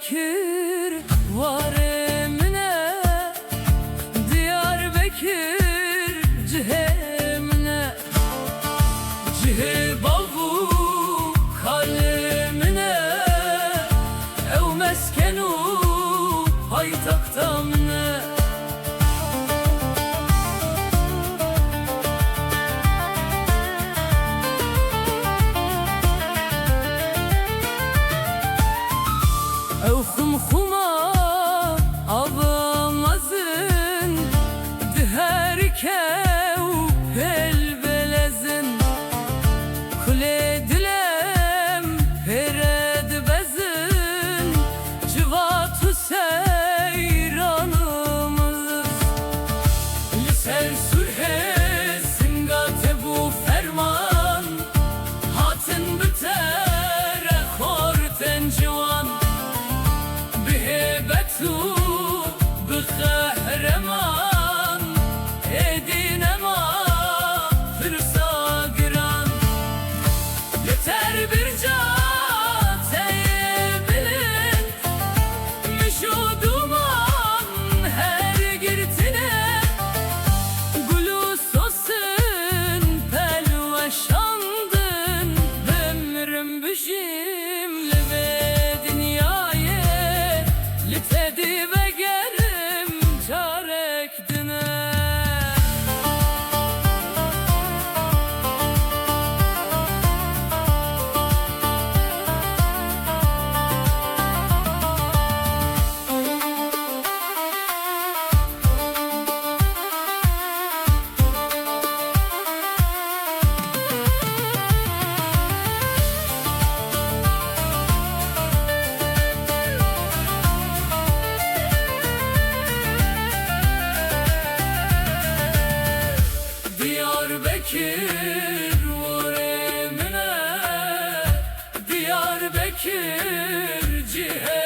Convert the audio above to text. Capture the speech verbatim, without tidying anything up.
Kir warê min e, Diyarbekir cihê min e. Cihê bav û kalê min e, ew mesken û paytexta min e. Ew xumxuma ava mezin, di herike û pêl belezin. Kulê dilem pêre dibezin, civat û seyranimiz. Li ser surhê singa tebû ferman, hatin bi tere xortên ciwan, bi hêbet û bi qehreman, êdî nema pirsa giran. Li ter birca teyê bilind, mij û dûman her girtine, gul û sosin pel weşandin. Bimrim bijîm li vê dinyayê, li te dî vegerim carek dine. Diyarbekir warê min e, Diyarbekir cihê